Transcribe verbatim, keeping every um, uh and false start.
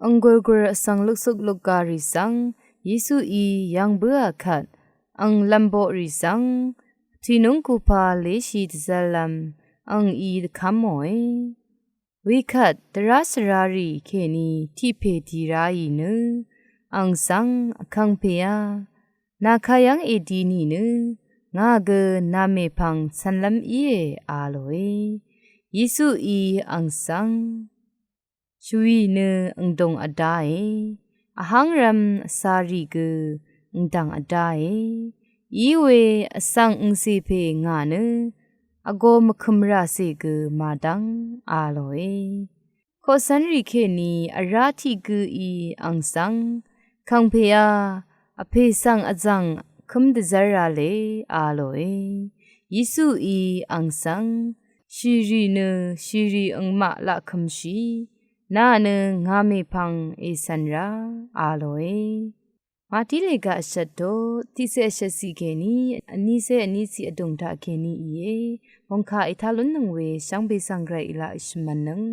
Ang gurgur vsvng luksuk lukga rì svng Yesuí yv̀ng bǿà kvt ang lv̀mboq rì svng tìnúng kupa léshì dvzv̄llv̄m angí dvkv́mòe. Wekvt dvrá svrarì kèní tiq pè dì ráì nø ang svng, Vkàngpèá, nà kayv́ng èdi nìnø ngà gø nà mèpvng cv̄nlv́m íe, a lòe. Yesuí ang svng, Shvwì nø angdùng vdáe, vhángrv̄m vsarì gø angdv̀ng vdáe. Iwe vsvng angcè pè ngà nø vgō mvkø̀m ràcè gø màdv́ng, a lòe. Koqcv́nrì kèní vrá tiq gǿí ang svng, Vkàngpèá, vpè svng vzv̀ng kǿm dvzv́r rale, a lòe. Yesuí ang svng, Shìrì nø shìrì angmaq laq kø̄mshì, nà nø ngà mèpvng ècv̄n rá, a lòe. Màtí lèga vshvt tut tiqcé vshvt ciq kèní vnícé vníciq vdùng taq kèní íe. Mòngkà ètá lúnnøng we shvngbe svng Gvray í laq shvmv̄nnøng.